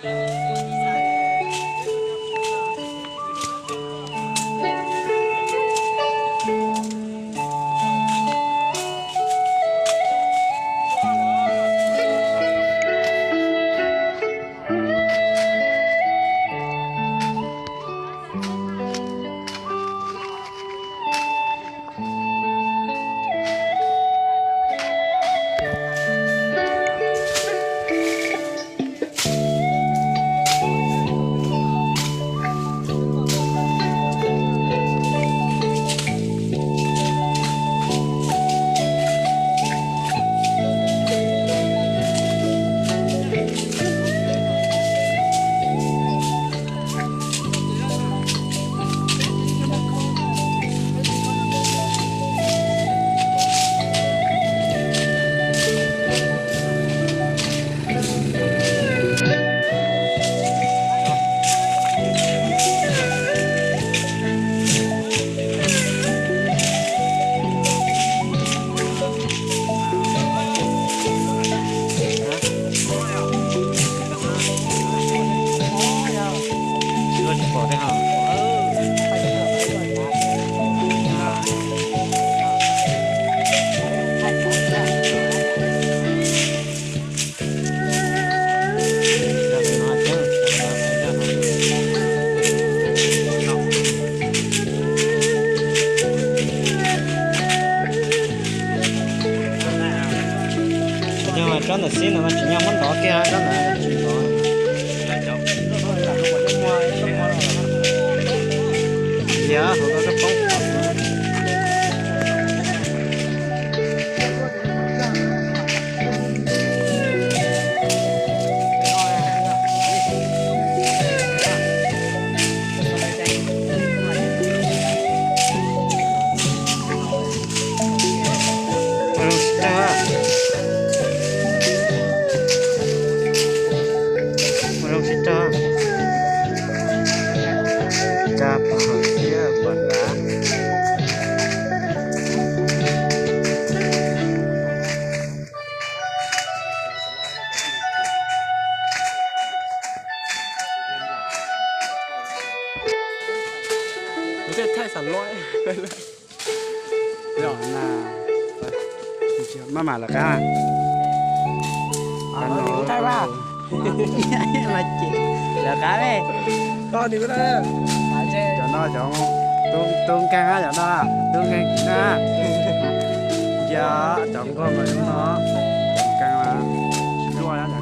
Tsob ntawm xib no mas tsis nyob, muab ntov kiag tsob ntawd tsis ntov. Yog hauv no koj poob. Ua zoo sib raug, ua zoo sib raug. Tsa pom siab pom dav. Kuv thiaj thaij xam loj. Maj mam lawv qab. Lawv qab me. Cov no cov tub nkeeg, cov no tub nkeeg na. Cia cov nkaus mas zoo no, cov nkeeg mas tsis luaj, cov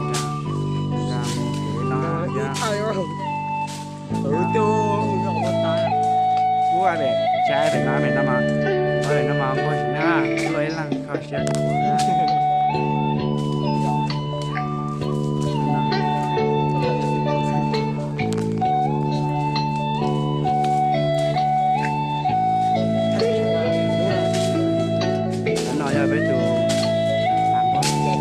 nkeeg, nkeeg mus kev no. Ub, pem, tsis pem no, pem no mas, pem no mas nquag tsis na, luaj ib leeg kho siab. Cov no yog peb tus. Nquag tsis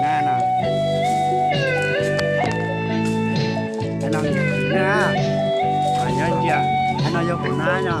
na no. Nquag tsis na. Nyob ntsia, no yog kuv nab no.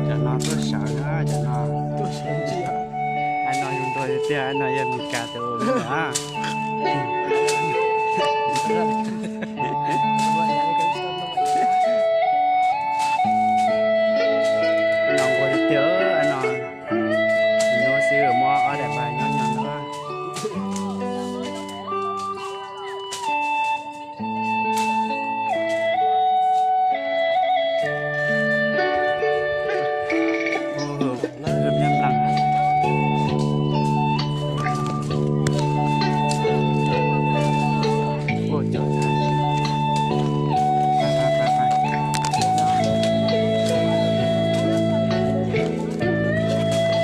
Cov no tuaj sawv na, cov no. Ai no yus nrog tiag, ai no yog Meskas tus na. Ai no nquag tiag, ai no. Nuav xwb muab ob daim pais nyob nyob no. Ub, mej nplaag.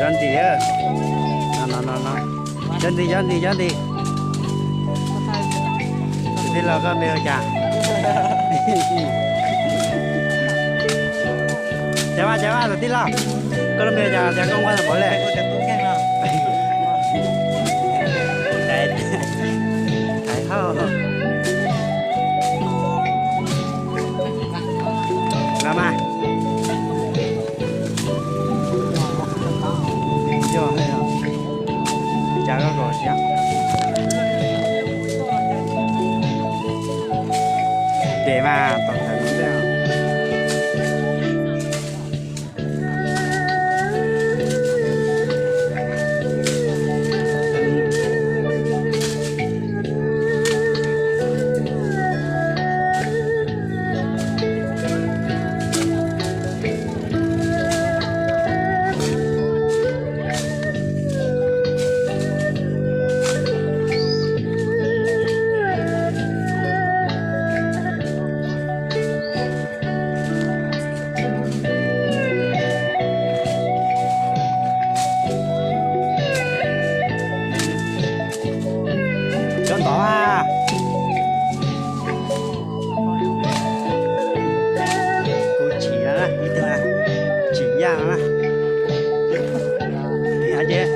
Cov ntim, no no no no, cov ntim, cov ntim, cov ntim. Tus tij laug koj npe hu cas? Ces mas, ces mas tus tij laug, koj lub npe hu cas tias koj nquag tau npaum li? Tais Hauj. Los mas. Yog, cas koj kaum siab. Ces mas tau tawm mus ntej. Cov ntov a. Kuv tsim no na, ib tug tsim yaj no na. Ces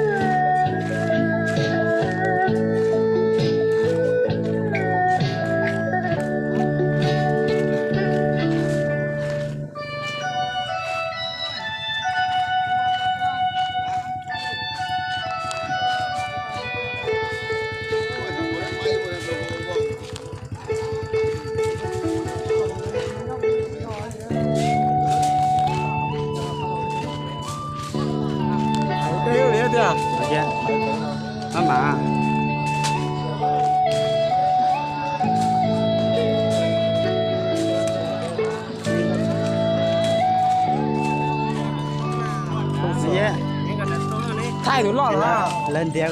Thaij tus loj los lawv ntiav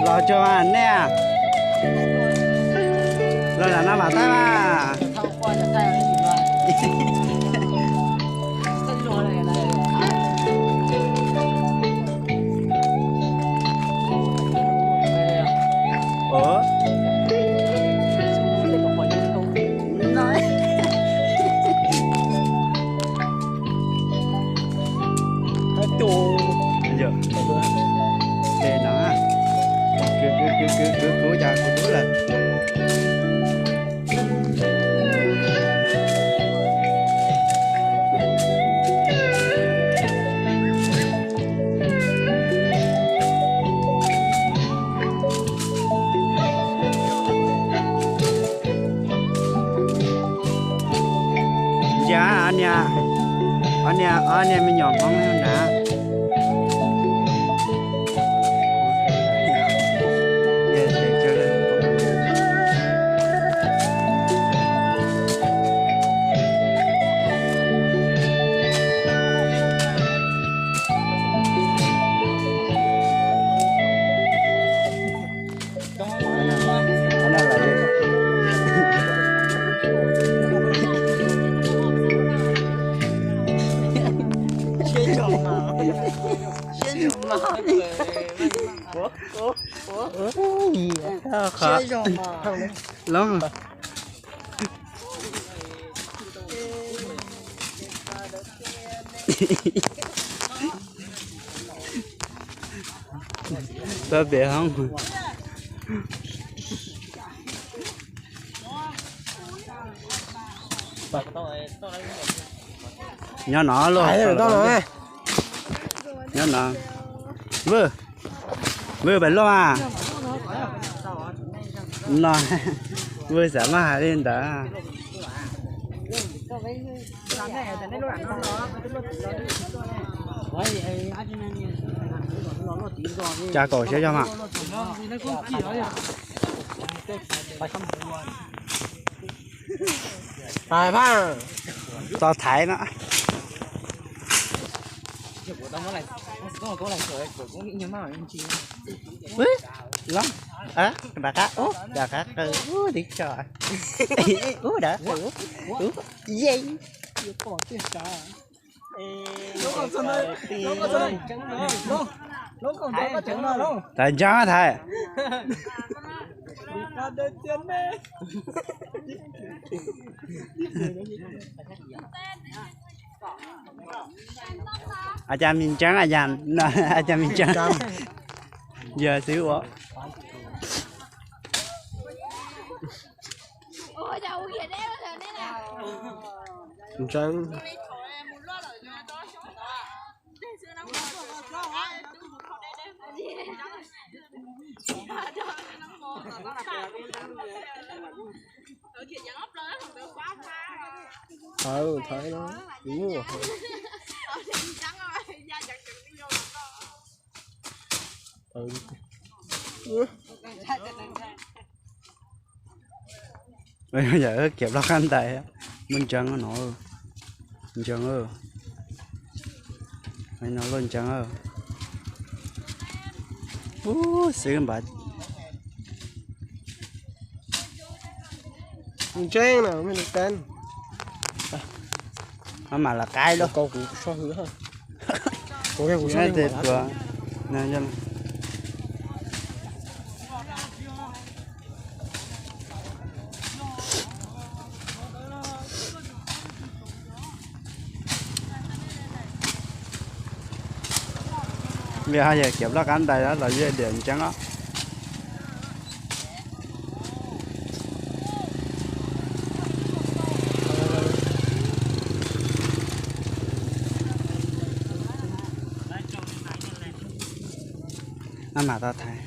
los tsuag mas nej, los nram no mam thaij mas. Ces no, kwv kwv kwv kwv kuv cas kuv dub lawm. Ntsia, ob niag, ob niag me nyuam Hmoob nrad. Loob. Pab pem hoob. Nyob no luaj. Nyob no. Vwj, vwj pais luaj mas. No, vwj xav maj hais li ntawd. Cas kaum siab yog mas. Tos thaiv no. Los, rov qab ub, rov qab qw ub, li tso ub, rov qw ub, ub, yeej. Thaiv ntseeg thaiv. A cas me ntseeg, a cas me ntseeg. Yog xwb ua. Ntseeg. Thaiv, thaiv no, muaj. Yog kiam loj qab ntais, muaj ntseeg no, ntseeg, no loj ntseeg. Ub, xwb npam. Ntseeg na, mej lub teeb. Maj mam los qaib lauj. Kau kuv so hwv. Tus, li ho yog kiam loj qab ntais los yog diam ntseeg os. Maj mam tau thaiv.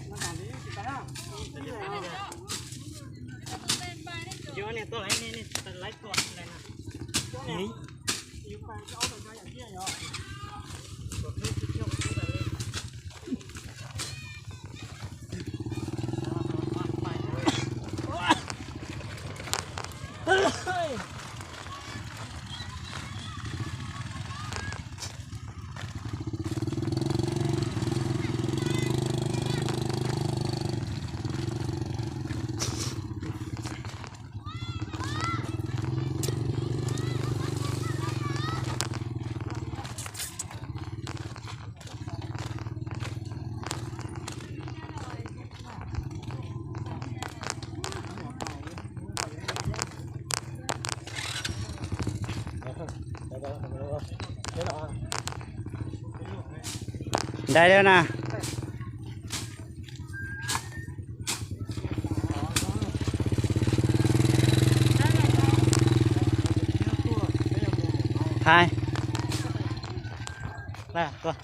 Ntais li na. Thaiv. Tuaj.